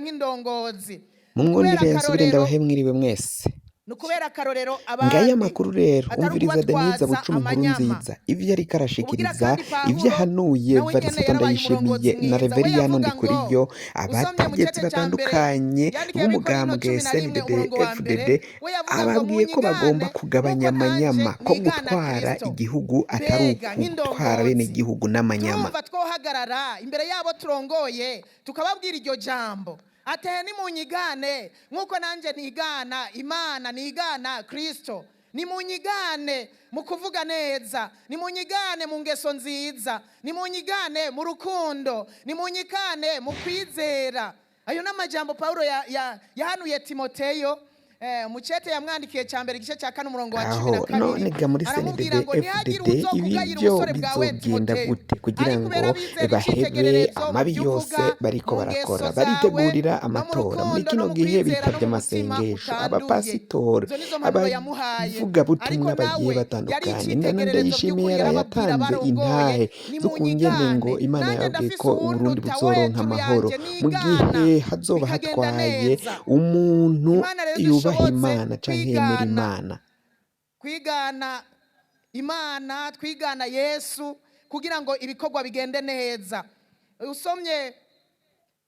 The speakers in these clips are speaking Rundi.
Nk'indongozi. Mu Ni ukubera nkundire nsubire akarorero, ndabahe mwiriwe mwese. Ni ukubera akarorero Ngaya abandi, amakuru rero, atari umviriza Denise ukubatwaza Bucumi inkuru amanyama. nziza, ivyo ariko Ubugira arashikiriza, kandi ivyo Pawulo ahanuye nawe nyene Varisito yarabaye Ndayishimiye umurongozi na mwiza. We Reveriyano yavuga ngo Ndikuriyo, usomye mu abategetsi cete ca mbere batandukanye yandikiye Abakorinto b'umugambwe 11 CNDD umurongo wa mbere, FDD, we yavuga ngo ababwiye ko bagomba munyigane kugabanya nk'uko nanje amanyama, ko nigana gutwara Kristo. igihugu atari Mbega ukutwara bene nk'indongozi igihugu n'amanyama. turumva twohagarara imbere yabo turongoye tukababwira iryo jambo atehe: "Nimunyigane nk'uko nanjye nigana Imana, nigana Kristo. Nimunyigane mu kuvuga neza, nimunyigane mu ngeso nziza, nimunyigane mu rukundo, nimunyigane mu kwizera." Ayo ni amajambo Pawulo yahanuye Timoteyo mu cete yamwandikiye cya mbere, igice cya 4, umurongo wa cumi na Aho kabiri. none ga muri Aramubwira CNDD ngo ntihagire FDD ibi uwuzokugayira vyo ubusore bwawe, bizogenda Timoteyo, gute kugira ariko ngo ubere abizera bahebe icitegererezo mu amabi byo yose uvuga, bariko mu barakora? ngeso zawe, Baritegurira no mu amatora muri rukundo, no kino mu gihe, kwizera, no bitavye mu mutima amasengesho, utanduye. abapasitori, Izo nizo mpanuro yamuhaye, ariko abavugabutumwa bagiye nawe yari batandukanye. Nana icitegererezo Ndayishimiye by'ukuri. yaraye Yarababwira atanze abarongoye: intahe z'ukungene ngo "Nimunyigane, Imana nanjye yababwiye ndafise ko Uburundi uwunduta wo buzoronka hejuru amahoro yanje mu nigana, gihe hazoba bikagenda hatwaye neza." umuntu Imana rero yubaha dushobotse Imana canke yemera kwigana, Imana. kwigana Imana, twigana Yesu kugira ngo ibikorwa bigende neza. Usomye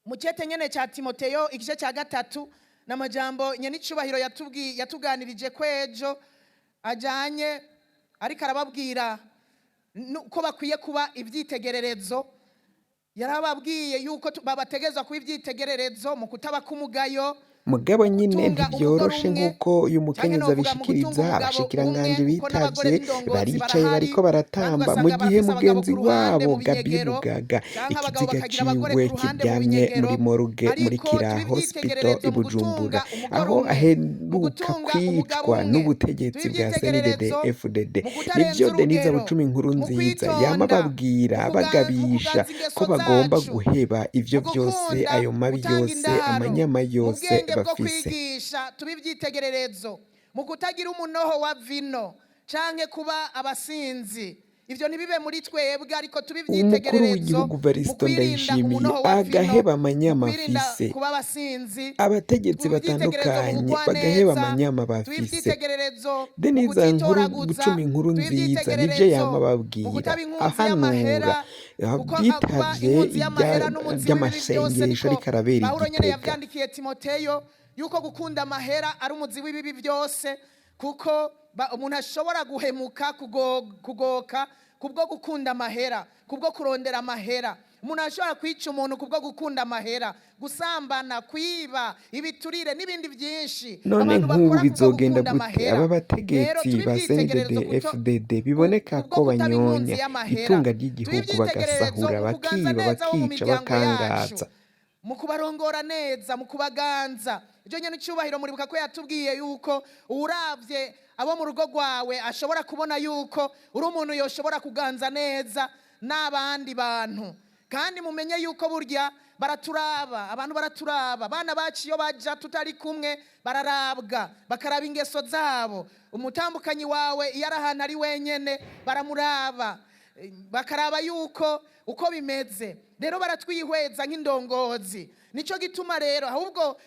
mu cete nyene cya Timoteyo, igice cya 3, n'amajambo nyenicubahiro yatubwiye, yatuganirije kwejo ajanye, ariko arababwira ko bakwiye kuba ivyitegererezo. Yarababwiye yuko babategezwa kuba ivyitegererezo mu kutaba k'umugayo, Mugabo nyine gutunga umugore ntivyoroshe umwe, nk'uko uyu canke mukenyezi novuga mu gutunga abishikiriza. umugabo umwe, Abashikiranganji kuko n'abagore bitavye b'indongozi baricaye barahari, bariko kandi baratamba, mu ugasanga gihe barafise abagabo mugenzi ku ruhande wabo mu Gabi binyegero, Bugaga canke abagabo ikiziga bakagira abagore ciwe ku ruhande mu kiryamye binyegero. muri morgue muri Ariko Kira tube Hospital ivyitegererezo i mu Bujumbura, gutunga umugore aho umwe, mu aheruka gutunga umugabo kwicwa umwe. n'ubutegetsi Tube bwa CNDD ivyitegererezo FDD. mu kutarenza Nivyo Denise urugero, Bucumi inkuru mu nziza yama kwitonda, ababwira, mu bagabisha kuganza ingeso ko bagomba zacu, guheba ivyo mu vyose, gukunda ayo mabi gutanga yose, indaro, amanyama mu yose bwenge bwo bafise. kwigisha. Tube ivyitegererezo mu kutagira umunoho wa vino canke kuba abasinzi. Ivyo ntibibe muri twebwe, ariko tube Umukuru ivyitegererezo w'igihugu mu Varisito kwirinda Ndayishimiye umunoho wa vino, agaheba mu amanyama kwirinda afise, kuba abasinzi. abategetsi Tube ivyitegererezo mu batandukanye bugwaneza, bagaheba amanyama tube bafise. ivyitegererezo mu Denise nkuru kutitoraguza, Bucumi inkuru tube nziza nivyo yama ivyitegererezo mu ababwira, kutaba inkunzi ahanura y'amahera, kuko kuba bitavye inkunzi y'amahera n'umuzi w'ibibi byose, vy'amasengesho niko ariko arabera Pawulo nyene Igitega. yavyandikiye Timoteyo yuko gukunda amahera ari umuzi w'ibibi byose, kuko umuntu ashobora guhemuka, kugoka kubwo gukunda amahera, kubwo kurondera amahera. Umuntu ashobora kwica umuntu kubwo gukunda amahera, gusambana, kwiba, ibiturire n'ibindi byinshi None abantu nk'ubu bakora kubwo bizogenda gukunda gute? amahera. Aba Rero bategetsi tube ba CNDD ivyitegererezo FDD biboneka kubwo ko kutaba inkunzi banyonya y'amahera, itunga tube ry'igihugu, ivyitegererezo bagasahura, mu kuganza bakiba, neza abo mu bakica, miryango yacu, bakangaza. mu kubarongora neza, mu kubaganza. Ibyo nyene icyubahiro muribuka ko yatubwiye yuko uravye abo mu rugo rwawe ashobora kubona yuko uri umuntu yoshobora kuganza neza n'abandi bantu. Kandi mumenye yuko burya baraturaba, abantu baraturaba. Abana bacu iyo baja tutari kumwe bararabwa, bakaraba ingeso zabo. Umutambukanyi wawe iyo ari ahantu ari wenyene baramuraba, bakaraba yuko uko bimeze. Rero baratwihweza nk'indongozi. Nico gituma rero ahubwo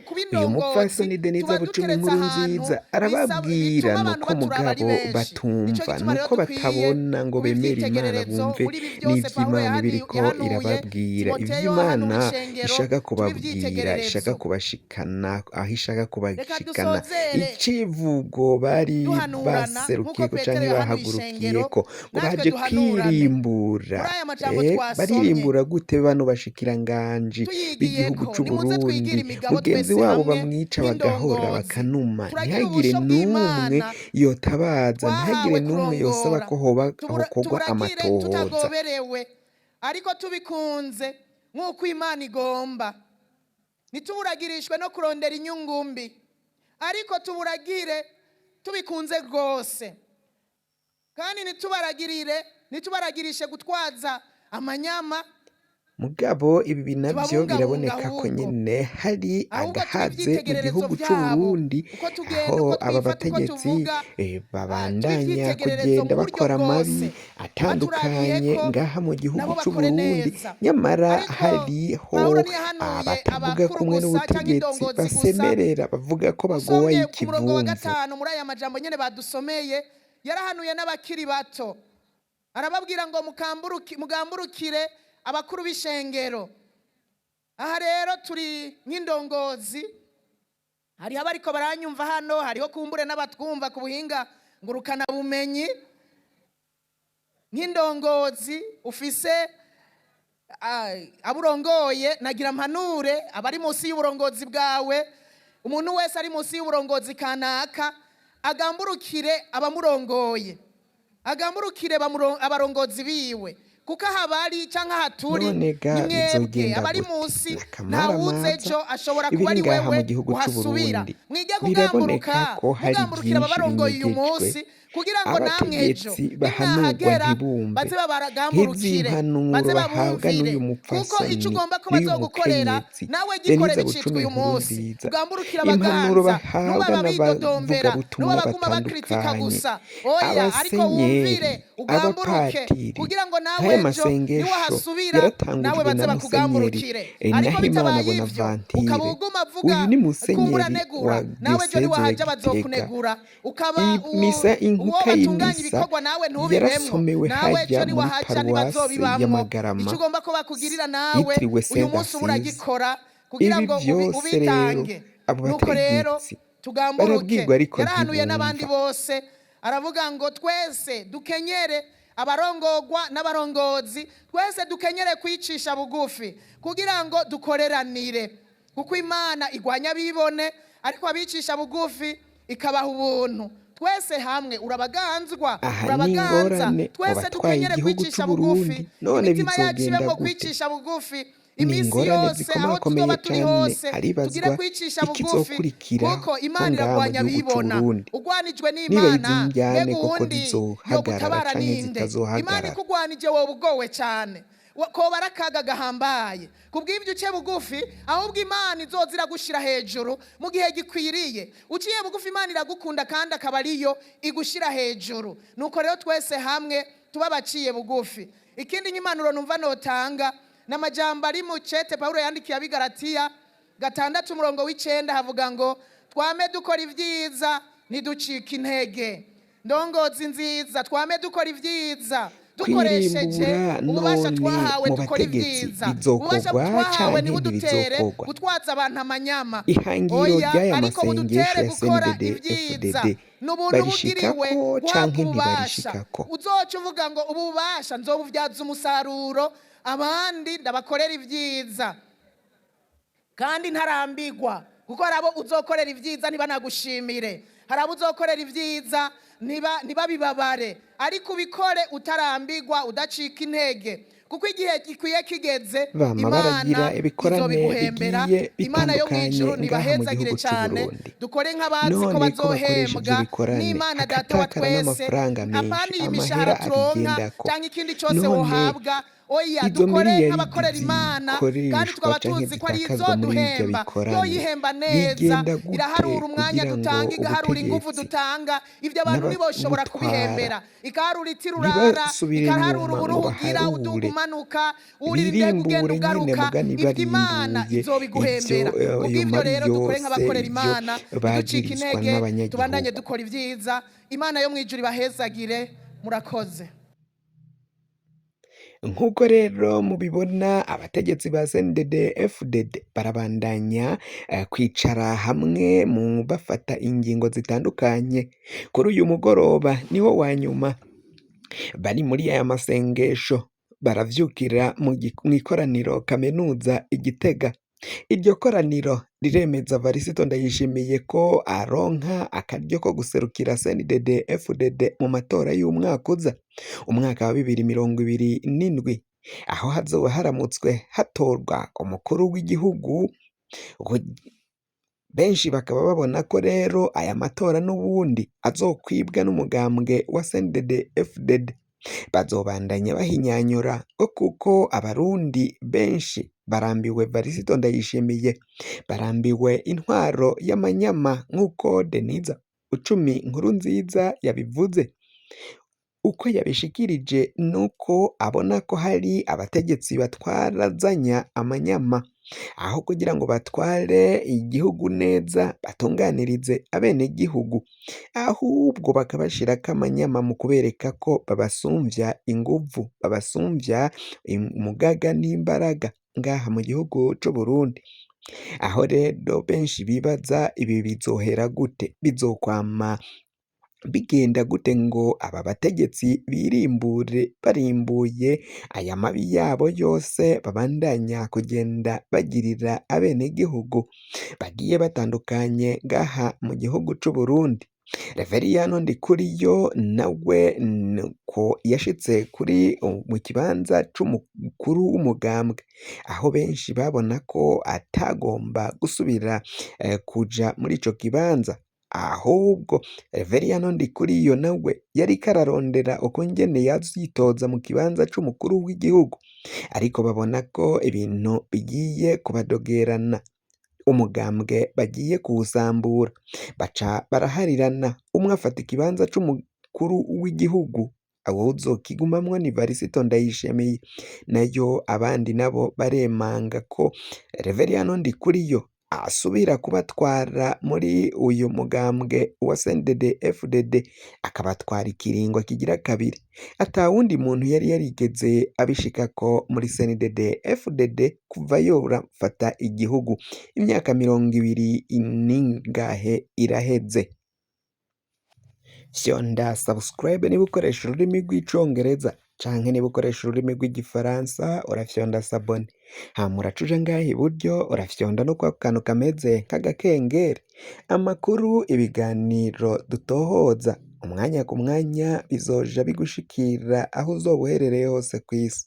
kuba Uyu indongozi mupfasoni Denise tuba Bucumi duteretse inkuru ahantu nziza arababwira bituma abantu nuko baturaba ari mugabo benshi. Nico batumva, gituma rero nuko dukwiye batabona ngo kuba bemere Imana, ivyitegererezo bumve muri ibi byose Pawulo n'ivy'Imana ibiriko yahanuye irababwira, Timoteyo, ivy'Imana ahanura ishengero, ishaka tube kubabwira, ishaka ivyitegererezo. kubashikana aho ishaka Reka kubashikana. dusozere Icivugo bari duhanurana nk'uko baserukiyeko Petero canke yahanuye ishengero, bahagurukiyeko ngo natwe baje duhanurane kwirimbura. muri aya majambo twasomye Baririmbura gute bano bashikiranganji b'igihugu tuyigiyeko. c'u Nimuze twigire Burundi, imigabo mugenzi twese wabo hamwe bamwica bagahora, nk'indongozi, bakanuma, turagira ntihagire ubusho n'umwe bw'Imana yotabaza, ntihagire twahawe n'umwe yosaba kurongora, ko hoba hokorwa tuburagire amatohoza? tutagoberewe, ariko tubikunze nk'uko Imana igomba. Ntituburagirishwe no kurondera inyungu mbi, ariko tuburagire tubikunze rwose. Kandi ntitubaragirire, ntitubaragirishe gutwaza amanyama. Mugabo ibi navyo Tubabungabunga biraboneka ko ahubwo, nyene hari ahubwo tube agahaze mu ivyitegererezo gihugu vyabo, c'Uburundi, uko tugenda, aho uko aba twifata, uko bategetsi tuvuga, tube babandanya ivyitegererezo kugenda mu buryo bakora amabi bwose. atandukanye Baturabiyeko ngaha mu gihugu nabo bakore c'Uburundi, neza. nyamara Ariko hariho Pawulo ntiyahanuye abatavuga abakuru kumwe gusa canke n'ubutegetsi indongozi gusa. basemerera bavuga ko bagowe Usomye ku murongo wa ikivumvu. 5 muri aya majambo nyene badusomeye, yarahanuye n'abakiri bato, arababwira ngo mugamburukire abakuru b'ishengero. Aha rero turi nk'indongozi, hariho abariko baranyumva hano, hariho kumbure n'abatwumva ku buhinga ngurukana bumenyi. Nk'indongozi ufise aburongoye, nagira mpanure abari munsi y'uburongozi bwawe, umuntu wese ari munsi y'uburongozi kanaka agamburukire abamurongoye, agamburukire abarongozi biwe, kuko aha bari canke aha turi None ga ni mwebwe bizogenda abari gute? munsi, N'akamaramaza. ntawuzi ejo ashobora kuba Ibiri ari ngaha mu wewe gihugu uhasubira. c'Uburundi Mwige biraboneka kugamburuka, ko hari mugamburukira vyinshi ababarongoye uyu binyegejwe, munsi, kugira ngo namwe ejo abategetsi bahanurwa nimwahagera ntibumve baze babagamburukire, nk'ivy'impanuro baze bahabwa babumvire, n'uyu kuko mupfasoni ico ugomba ko n'uyu bazogukorera mukenyezi nawe gikore Denise bicitwa Bucumi uyu munsi. Nkurunziza, Ugamburukire impanuro abaganza, bahabwa ntubabe abidodombera, n'abavugabutumwa ntubabe abaguma bakritika batandukanye, gusa, oya, ariko abasenyeri, wumvire, ugamburuke, abapatiri. kugira ngo nawe Nk'aya ejo masengesho niwahasubira nawe yaratangujwe baze na Musenyeri bakugamburukire. Ariko Nahimana bitabaye ivyo, Bonaventure. ukaba uguma avuga Uyu ni kumbura musenyeri anegura, wa nawe ejo diyoseze ya niwahaja Gitega. bazokunegura, ukaba Imisa, uwo inkuka batunganya y'imisa ibikorwa nawe ntubibemwo, yarasomewe nawe harya ejo muri niwahaca paruwase ntibazobibamwo. y'Amagarama Ico ugomba ko bakugirira nawe yitiriwe uyu Saint munsi uba Assise. uragikora kugira Ibi ngo vyose rero ubitange. abo Nuko rero bategetsi tugamburuke. barabwirwa ariko Yarahanuye n'abandi ntibumva. bose, aravuga ngo twese dukenyere, abarongogwa n'abarongozi, twese dukenyere kwicisha bugufi kugira ngo dukoreranire, kuko Imana igwanya abibone, ariko abicisha bugufi ikabaha ubuntu. Twese hamwe, urabaganzwa, Aha ni urabaganza, ingorane mu twese batwaye dukenyere igihugu kwicisha c'Uburundi. bugufi, None imitima yacu bizogenda ibemwo gute? kwicisha bugufi Ni iminsi ingorane yose, aho zikomakomeye tuzoba turi cane. hose tugire Haribazwa kwicisha bugufi, ikizokurikira kuko ko Imana ngaha mu iragwanya gihugu abibona. c'Uburundi. Ugwanijwe Niba n'Imana, izi njyane mbega koko uwundi zizohagarara yogutabara canke ninde? Imana zitazohagarara. ikugwanije woba ugowe cane, koba ari akaga gahambaye. Kubw'ivyo uce bugufi, ahubwo Imana izoza iragushira hejuru mu gihe gikwiriye. Uciye bugufi Imana iragukunda kandi akaba ariyo igushira hejuru. Nuko rero twese hamwe tuba abaciye bugufi. Ikindi nk'impanuro numva notanga n'amajambo ari mu cete Pawulo yandikiye ab'i Galatiya 6 umurongo w'9, havuga ngo twame dukora ibyiza ntiducike intege. Ndongozi nziza, twame dukora ibyiza dukoresheje Kwirimbura ububasha none twahawe, mu dukora bategetsi ibyiza. Ububasha bizokorwa twahawe canke ntibudutere ntibizokorwa? gutwaza abantu amanyama, Ihangiro oya, ry'aya ariko masengesho budutere ya gukora CNDD ibyiza. FDD N'ubuntu bugiriwe barishikako guhabwa canke ububasha. ntibarishikako? Uzoca uvuga ngo ubu bubasha nzobubyaza umusaruro, abandi ndabakorera ibyiza kandi ntarambigwa, kuko hari abo uzokorera ibyiza ntibanagushimire, hari abo uzokorera ibyiza ntibabibabare, ariko ubikore utarambigwa, udacika intege, kuko igihe gikwiye kigeze Bama Imana baragira ibikorane izobiguhembera. bigiye Imana yo mu bitandukanye ijuru ngaha mu ntibahezagire gihugu cyane. c'Uburundi. Dukore nk'abazi ko None ko bakoresha ivyo bazohembwa bikorane n'Imana Data wa hagatakara twese, n'amafaranga menshi, apana iyi amahera mishahara turonka abigendako. cyangwa ikindi cyose None wohabwa, oya, izo dukore miliyaridi nk'abakorera Imana, kandi zikoreshwa tukaba canke tuzi ko ari zitakazwa muri ivyo izoduhemba. bikorane Yoyihemba neza, bigenda gute iraharura umwanya kugira ngo dutanga, igaharura ingufu ubutegetsi dutanga, ivyo abantu ntiboshobora n'ababutwara kubihembera, ikaharura itirurara, ntibasubire ikaharura inyuma ngo uburuhugira uduga baharure, umanuka, urira indege ugenda birimbure nyene ugaruka, mugani ivyo Imana barimbuye ivyo izobiguhembera. ayo Kubw'ivyo mabi rero dukore yose nk'abakorera ivyo Imana, ntiducike bagirizwa intege, tubandanye n'abanyagihugu. dukora ibyiza. Imana yo mw'ijuru ibahezagire. Murakoze. Nk'uko rero mubibona, abategetsi ba CNDD FDD barabandanya kwicara hamwe mu bafata ingingo zitandukanye. Kuri uyu mugoroba niwo wa nyuma bari muri aya masengesho, baravyukira mu ikoraniro kaminuza i Gitega. Iryo koraniro riremeza Varisito Ndayishimiye ko aronka akaryo ko guserukira CNDD FDD mu matora y'umwaka uza, umwaka wa 2027, aho hazoba haramutswe hatorwa umukuru w'igihugu. Benshi bakaba babona ko rero aya matora n'ubundi azokwibwa n'umugambwe wa CNDD FDD. Bazobandanya bahinyanyura ngo kuko abarundi benshi barambiwe Varisito Ndayishimiye, barambiwe intwaro y'amanyama nk'uko Denise Bucumi Nkurunziza yabivuze. Uko yabishikirije nuko abona ko hari abategetsi batwarazanya amanyama aho kugira ngo batware igihugu neza batunganirize abenegihugu, ahubwo bakabashirako amanyama mu kubereka ko babasumvya inguvu, babasumvya umugaga n'imbaraga ngaha mu gihugu c'Uburundi. Aho rero benshi bibaza ibi bizohera gute, bizokwama bigenda gute ngo aba bategetsi birimbure barimbuye aya mabi yabo yose babandanya kugenda bagirira abenegihugu bagiye batandukanye ngaha mu gihugu c'Uburundi. Reveriyano Ndikuriyo nawe nuko yashitse kuri mu kibanza c'umukuru w'umugambwe, aho benshi babona ko atagomba gusubira kuja muri ico kibanza, ahubwo Reveriyano Ndikuriyo nawe yariko ararondera ukungene yazitoza mu kibanza c'umukuru w'igihugu, ariko babona ko ibintu bigiye kubadogerana, umugambwe bagiye kuwusambura, baca baraharirana, umwe afata ikibanza c'umukuru w'igihugu, uwuzokigumamwo ni Varisito Ndayishimiye, nayo abandi nabo baremanga ko Reveriyano Ndikuriyo asubira kubatwara muri uyu mugambwe wa CNDD FDD, akabatwara ikiringo kigira kabiri, ata wundi muntu yari yarigeze abishikako muri CNDD FDD kuva yorafata igihugu, imyaka 20 n'ingahe iraheze. Fyonda subscribe niba ukoresha ururimi rw'icongereza canke niba ukoresha ururimi rw'igifaransa urafyonda s'abonner, hama uraca uja ngaha iburyo urafyonda no kwako kantu kameze nk'agakengeri, amakuru, ibiganiro dutohoza umwanya ku mwanya bizoja bigushikira aho uzoba uherereye hose kw'isi.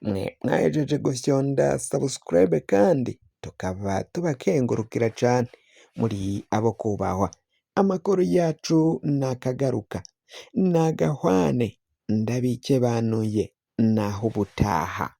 Mwe mwahejeje gufyonda subscribe kandi tukaba tubakengurukira cane, muri abo kubahwa. Amakuru yacu nakagaruka, nagahwane, ndabikebanuye, naho ubutaha.